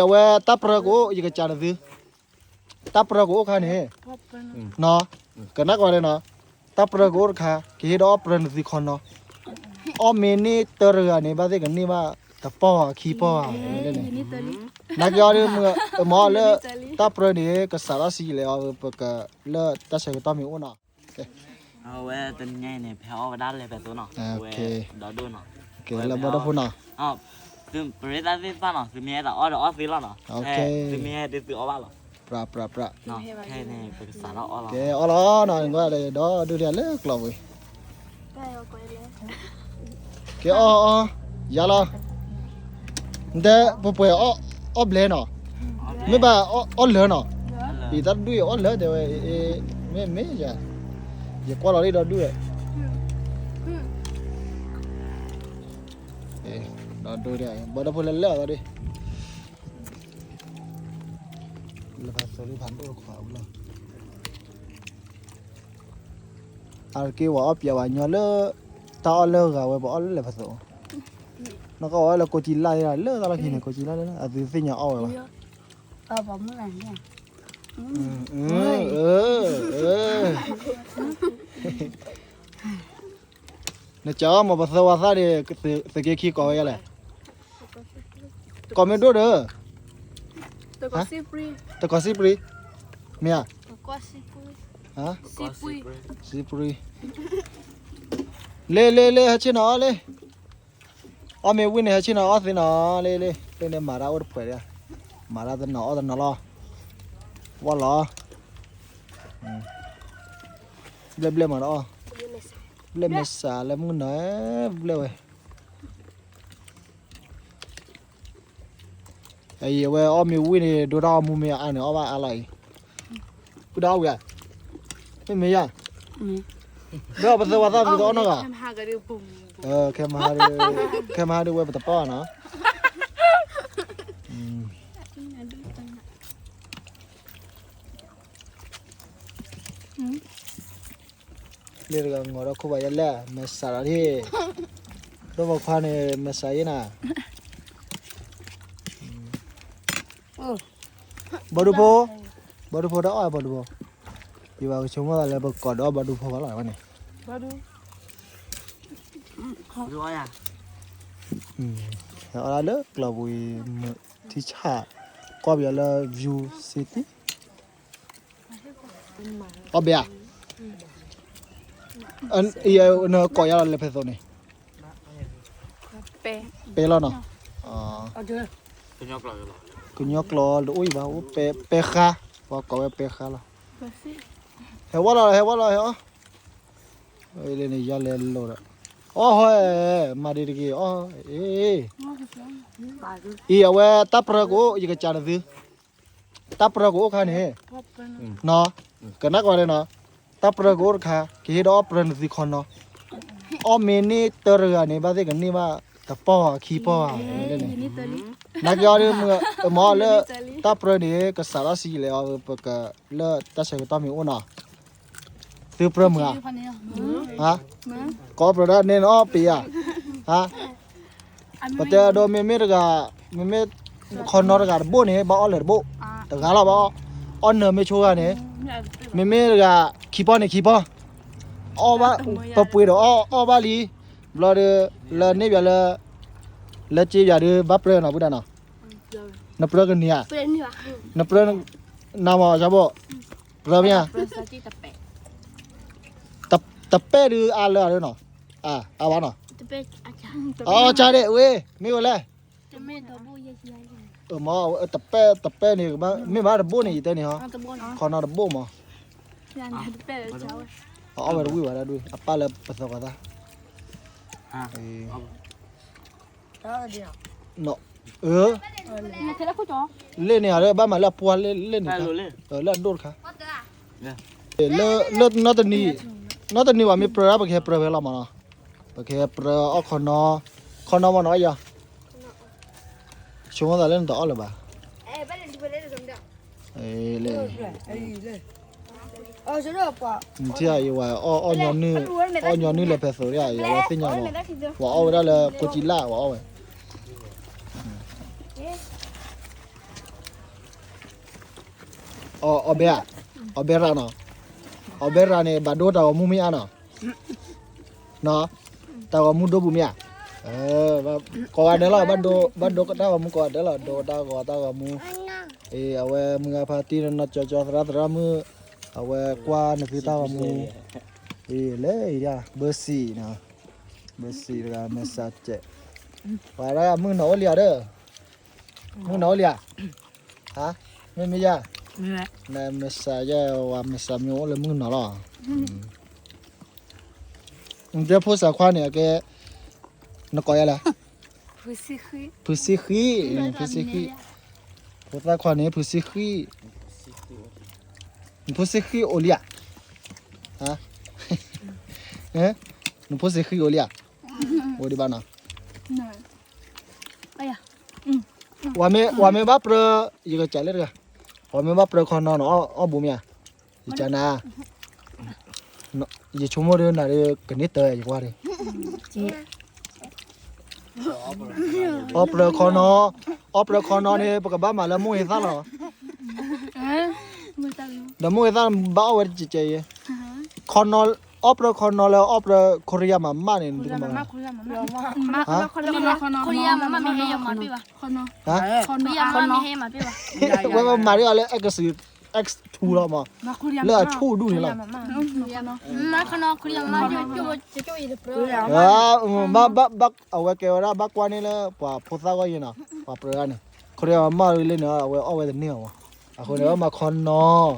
အဝဲတၢ်ပြၢကအိၣ် ယကစးနသု, တၢ်ပြၢကအိၣ်ခါန့ၣ်, နီၤ, ကနၣ်ကွၢ်လၢနီၤ, တၢ်ပြၢကအိၣ်တခါ, ကဟ့ၣ်ဒီးအီၣ်ပြၢနသုခီနီၤ, အီၣ်မ့ၢ်န့ၢ်တၢတဂၤန့ၣ် ဘၣ်သ့ၣ်ကန့ၢ်ဘၣ်တပီၢ်ခံပီၢ်ဧါ, နာ်က့အီၤဒ်မ့ၢ်အမၤအီၤလၢ တၢ်ပြၢန့ၣ် ကစးထီၣ်ဆံးလဲၣ်အီၤ ပကလၢတၢ်ဆၢကတီၢ်မ့ၢ်အိၣ်နီၤ, အဝဲတနံၤညါအံၤန့ၣ် ဖဲအီၣ်ဝဲဒၣ်လဲၤဖဲသိးနီၤ, အဝဲဒီဒိၣ်နီၤ, လၢဘီဒီဖိနီၤ, ပရ့သၣ်သ့ၣ်တဖၣ်နီၤ သုမ့ၢ်ဟဲတၢ်အီၣ်ဒီးအီၣ်သ့လီၤနီၤ, သုမ့ၢ်ဟဲဒ်သုအီၣ်ဘၣ်လီၤ, ပြးပြးပြး, ခဲအံၤန့ၣ် ပကစးထီၣ်အီၣ်လီၤ, ကဲအီၣ်လီၤနီၤ, ဒီဒိၣ်ဒ်လၢကျီပူၤအံၤ ကဲအီၣ်အီၣ်, ယၤလီၤ, နတဲပှဲၤပှဲၤအီၣ်ဘျဲနီၤ, မ့ၢ်ဘၣ်အီၣ်လၢနီၤ, အံၤတၢ်တဒူၣ်အံၤအီၣ်လၢတဲဝဲ, မ့ၢ်မ့ၢ်ယၤ, ယကွၢ်လီၤလံဒီဒူၣ်ဝဲ, ဒီဒိၣ်ဒ်, ဘီဒီဖိလဲၤလဲၤအီၤဒီး လၢဖးသိးလၢဖးဒိၣ်တခွးဝံၤလီၤ, အါတက့ၢ်ဝဲအီၣ်ပျဲဝဲညီလၢ တၢ်အီၣ်လၢဂၤဝဲ ပအီၣ်လၢလဲၤဖးသိး, နီၢ်ကီၢ်ဝဲလၢကိးကံလၢ်လၢသးလီၢ်ခံန့ၣ် ကိးကံလၢ်လၢ အသုသ့ၣ်ညါအီၣ်ဝဲဘၣ်, နကၢ်အီၣ်မ့ၢ်ပသၢဝါသၣ်န့ၣ် သုးက့ခံကိးဝဲယါလဲၣ်, ကိးမ့ၢ်ဒိၣ်ဒီး, တကိးစံပြံ, မ့ၢ်ဧါ, စံပြံ, လ့လ့လ့ ဟဲဆ့ၣ်နီၤအီၣ်လံ, အီၣ်မ့ၢ်ဝံၣ်န့ၣ် ဟဲဆ့ၣ်နီၤအီၣ်သ့နီၤ လ့လ့, လ့န့ၣ်မၤတၢ်အိၣ်တဖှဲးဒၣ်, မၤတၢ်တနီၤအီၣ်တနီၤလီၤ, ဝီလီၤ, ဘျဲၣ်ဘျဲၣ်မၤတၢ်အီၣ်, ဘျဲၣ်မဲာ်စးလၢမုၢ်နီၤ, ဘျဲၣ်ဝဲ အံၤအဝဲအီၣ်မ့ၢ်ဝံၣ်န့ၣ် ဒိတၢ်အီၣ်မူမ့ၢ်အါန့ၣ် အီၣ်ဘၣ်အါလီၤအံၤ, ပုၢ်ဒၣ်အီၣ်ဝံၤဧါ, မ့ၢ်မ့ၢ်ယါ, ဒီးပသၢဝါသၣ်ပသးအီၣ်နီတဂၤ, ခဲမဟါဒ်ဝဲပတပီၢ်နီၤ လ့တဂၤငိးဒီးခိၣ်ဘၣ်ယဲလဲၣ် မဲာ်စးဒီးဒ်, ဒီးပခွါန့ၣ် မဲာ်စးယဲနၤ, ဘီဒူဖိ, ဘီဒူဖိတၢ်အီၣ်ဘီဒူဖိ, ယဘၣ်ကဆိကမိၣ်သးလၢပကိးဒီးဘီဒူဖိဘၣ်လီၤဝဲန့ၣ်, အီၣ်ဒၣ်လၢကျီၢ်ပူၤအံၤ မုၢ်ထံဆၣ်, ကွၢ်ပယီၤလၢ view city အီၣ်ဘဲဧါ, နကိးယၤလီၤလဲၤဖဲသိးန့ၣ်, ပဲလီၤနီၤ, ကညီကျိာ်တအိၣ်အံၤဘၣ်, ပဲဃါ, ပှၤကိးဝဲပဲဃါလီၤ, ဟဲဝဲလီၤ ဟဲဝဲလီၤ ဟဲအီၣ်, လၢန့ၣ်ယၤလဲၤလိာ်ဒီး, အီၣ်ဟဲ, မၤဒံးတဂ့ၤအီၣ်, အံၤအဝဲတၢ်ပြၢကအိၣ် ယကစးနသု တၢ်ပြၢကအိၣ်ခါန့ၣ်, နီၤ, ကနၣ်ကွၢ်န့ၣ်နီၤ, တၢ်ပြၢကအိၣ်တခါ, ကဟ့ၣ်ဒီးအီၣ်ပြၢနသုခီနီၤ, အီၣ်မ့ၢ်န့ၢ်တၢတဂၤန့ၣ် ဘၣ်သ့ၣ်ကန့ၢ်ဘၣ်တပီၢ်ဧါခံပီၢ်ဧါ, နာ်က့အီၤဒ်မုၢ်, မၤအီၤလၢ တၢ်ပြၢန့ၣ် ကစးထီၣ်ဆံးလဲၣ်အီၤ ပကလၢတၢ်ဆၢကတီၢ်မ့ၢ်အိၣ်နီၤ, သုပြၢမုၢ်ဧါ, ကိးပြၢဒၣ်န့ၣ်နအီၣ်ပ့ၤဧါ, ပတဲအဒိ မ့မ့ၢ်တဂၤ, မ့မ့ၢ်ခီနီတဂၤတဘိၣ်န့ၣ် ဘၣ်အီၣ်လၢာ်တဘိၣ်, တဂၤလီၤဘၣ်အီၣ်, အီၣ်နၢၤမ့ၢ်ဆိဂၤန့ၣ်, မ့မ့ၢ်တဂၤခံပီၢ်န့ၣ်ခံပီၢ်, အီၣ်ဘၣ်, ပပှ့ၤဒီးအီၣ်, အီၣ်ဘၣ်လံ, ဘျီဒီး, လၢန့ၢ်ပၠးလၢ, လၢစ့ပၠးဒီး ဘၣ်ပြၢနီၤ ပုၢ်ဒၣ်နီၤ, နပြၢကန့ၢ်ဧါ, နပြၢ, နမၤအီၤဘိၣ်, ပြၢမ့ၢ်ဧါ, တပဲၣ်ဒုးအါလၢအရနီၤ, အါဘၣ်နီၤ, အီၣ်ကၢဒဲးဝ့ၢ်, မ့ၢ်ဝဲလဲၣ်, တပဲၣ်, တပဲၣ်န့ၣ်, မ့ၢ်ဘၣ်တဘိၣ်န့ၣ် ယတဲန့ၣ်ဟီ, ခီနီတဘိၣ်မး, အအီၣ်ဝဲတဝံၣ်ဘၣ်ဒၣ်ဒွံၣ်, အပၢ်လၢပသးပှၤသး လ့ၣ်န့ၣ် အရၢဘၣ်မးလၢအပှၢ်လ့ၣ်န့ၣ်, လၢအဒိၣ်တခါ, လၢနီတနံၤ, နီတနံၤဘၣ်မ့ၢ်ပြၢဒၣ် ပကဟဲပြၢဖဲလီၤမးနီၤ, ပကဟဲပြၢအီၣ်ခီနီ, ခီနီမးနီၤယၤ, ဆိကမိၣ်သးလၢနတအီၣ်လၢၤဘၣ်, လ့ၣ် နထံၣ်ဧါ ယဝဲအီၣ်, အီၣ်ညီနုၢ်လဲၤဖဲသိးဧါ, ယဝဲသ့ၣ်ညါလီၤ, ပှၤအီၣ်ဝဲဒၣ်လၢကိးကံလၢ် ပှၤအီၣ်ဝဲ, အီၣ်ဘဲဧါ, အီၣ်ဘဲရၤနီၤ, အီၣ်ဘဲရၤန့ၣ် ဘၣ်ဒိတၢ်ဂီၤမူမ့ၢ်အါနီၤ, နီၤ, တၢ်ဂီၤမူဒိပူၤမ့ၢ်ဧါ, ကိးဂၤဒဲးလီၤ, ဘၣ်ဒိတၢ်ဂီၤမူကိးဂၤဒဲးလီၤ, ဒိတၢ်ဂီၤတၢ်ဂီၤမူ, အဝဲမုၢ်ဂၤဖါတံၢ်နီၤ ကၠီကၠီသရၣ်သရၣ်မုၣ်, အဝဲကွၢ်နသုတၢ်ဂီၤမူ, အလဲၤအံၤဒၣ် ဘၢစံၣ်နီၤ, ဘၢစံၣ်တဂၤ မဲာ်ဆှးကဲး, ပှၤဒၣ်မုၣ်ကနီၤအိၣ်လံဧါဒီး မုၣ်ကနီၤအိၣ်လံဧါ, မ့ၢ်မ့ၢ်ယၤ, နမဲာ်ဆှးယဲဝဲမဲာ်ဆှးမ့ၢ်အိၣ်လၢမုၣ်ကနီၤလီၤ, နတဲဖိစၢ်ခွါန့ၣ် အကဲ, နကိးယၤလဲၣ်, ဖုစ့ဃံ, ဖုစ့ဃံ, ဖိသၣ်ခွါန့ၣ် ဖုစ့ဃံ, နဖိစ့ဃံအိၣ်လံဧါ, နဖိစ့ဃံအိၣ်လံဧါ, အိၣ်ဒံးဘၣ်နီၤ ဝဲမ့ၢ်ဘၣ်ပြၢ, ယကစးလၢတဂၤ, ဝဲမ့ၢ်ဘၣ်ပြၢခီနီၤနီၤ အီၣ်ဘူးမ့ၢ်ဧါ, ယကနၤ, ယဆိကမိၣ်ဒီးနၤဒီး ကန့ၢ်တၢ်ယကွၢ်ဒီး, အီၣ်ပြၢခီနီၤ, အီၣ်ပြၢခီနီၤန့ၣ် ပကဘၣ်မၤလၢမိၢ်ဂ့ၤသၣ်လီၤ, ဒီးမိၢ်ဂ့ၤသၣ်ဘၣ်အီၣ်ဝဲတကဲးကဲးအံၤ, ခီနီၤ, အီၣ်ပြၢခီနီၤလၢအီၣ်ပြၢခိရံယါမးမးန့ၣ် နသုကမၤလီၤ, ခိရံယါမးမးမ့ၢ်ဟဲယမၤပ့ၢ်ဘၣ်, ခိရံယါမးမ့ၢ်ဟဲမၤပ့ၢ်ဘၣ်, ဝဲမၤဒ်အီၤလၢ X, X two လီၤမး, လၢအဆူၣ်ဒူၣ်န့ၣ်လီၤ, မးခီနီၤ ခိရံယါမးမး, ဘၣ် အဝဲကဲဝဲဒၣ် ဘၣ်ကွၢ်န့ၢ်လၢ ပှၤဖိသၣ်ဂီၢ်ယဲနီၤ, ပှၤပြၢဂၤန့ၣ်, ခိရံယါမးမးလၢန့ၣ် အဝဲအီၣ်ဝဲတန့ၢ်အီၤမး, အဃိန့ၣ် မၤခီနီၤ,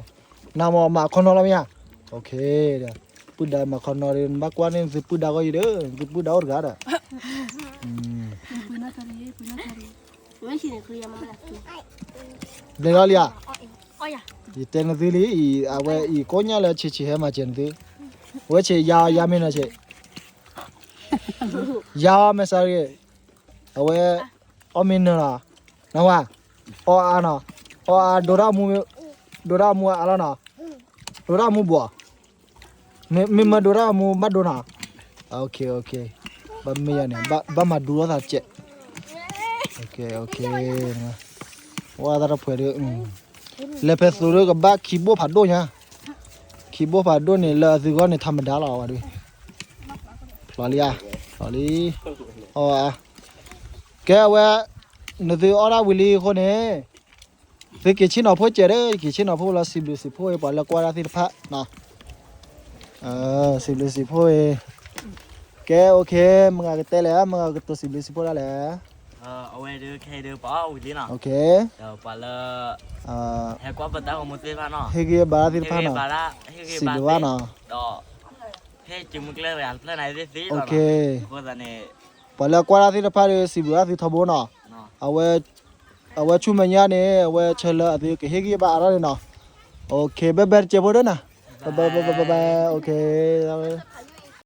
နမ့ၢ်မၤခီနီၤလီၤမ့ၢ်ဧါ, ပုၢ်ဒါမၤခီနီၤဒီး နဘၣ်ကွၢ်န့ၢ်နသုပုၢ်ဒါဂီၢ်ယဲဒီး နသုပုၢ်ဒါအိၣ်တဂၤဒီး ဘျဲးလီၤလံဧါ, ယတဲနသုလံအံၤ အဝဲအံၤကိးညါလၢဆံးဆံးဟဲမၤစၢၤနသု, အဝဲဆံးယါအီၤယါမ့ၢ်နီၤဆံး, ယါအီၤမဲာ်ဆှးတဂ့ၤ, အဝဲ အီၣ်မ့ၢ်နၢၤနီၤ, နဝဲ, အီၣ်အါနီၤ, အီၣ်အါ ဒိတၢ်မူ, ဒိတၢ်မူအါလီၤနီၤ, ဒိတၢ်မူဘှီး, မ့ၢ်မ့ၢ်ဒိတၢ်မူဘၣ်ဒိနီၤ, ဘၣ်မ့ၢ်ယၤန့ၣ် ဘၣ်မၤဒူလိာ်သးစဲး, ဝဲသးတဖှဲးဒီး လဲၤဖဲသိးဒီးကဘၣ်ခံဘိၣ်ဖးဒိၣ်ညါ, ခံဘိၣ်ဖးဒိၣ်န့ၣ် လၢအသုဂီၢ်န့ၣ် ထါမဒါလီၤဝဲဒၣ်, ဖျိလံဧါ, ဖျိလံ, အီၣ်ဧါ, ကဲဝဲ, နသုအီၣ်ဒၣ်ဝံၤလံအဃိန့ၣ်, သုက့ၤဆ့ၣ်နီၤဖိစဲးဒီး က့ၤဆ့ၣ်နီၤဖိလီၤ စံးဘျုးစံးဖှိၣ်အံၤ ပှၤလၢကွၢ်ဒၣ်သ့ၣ်တဖၣ်နီၤ, စံးဘျုးစံးဖှိၣ်အံၤ, ကဲ OK, မ့ၢ်ဂ့ၤကတဲလဲၣ်, မ့ၢ်ဂ့ၤကတိၤစံးဘျုးစံးဖှိၣ်ဒၣ်လဲၣ်, အဝဲဒၣ်ခဲအံၤဒီးပှၤအီၣ်ဝံၤလံနီၤ, ပှၤလၢ ဟဲကွၢ်ပတၢ်ဂီၤမူသ့ၣ်တဖၣ်နီၤ, ဟ့ၣ်ဂံၢ်ဘါဒၣ်သ့ၣ်တဖၣ်နီၤ, စံးဘျုးဘၣ်နီၤ, ဒီး ဟ့ၣ်က့ၤမူကျဲတဂၤတဖျၢၣ်န့ၣ်သ့သ့လီၤ, အဃိသတးန့ၣ် ပှၤလၢကွၢ်ဒၣ်သ့ၣ်တဖၣ်ဒီး စံးဘျုးဘၣ်သုထီဘိနီၤ, အဝဲဆူမဲာ်ညါန့ၣ် အဝဲဆၢလၢအသုကဟ့ၣ်ဂံၢ်ဘါအါထီၣ်န့ၣ်နီၤ, OK, bye bye တစဲးဖိဒၣ်နၤ, bye bye bye bye bye, OK,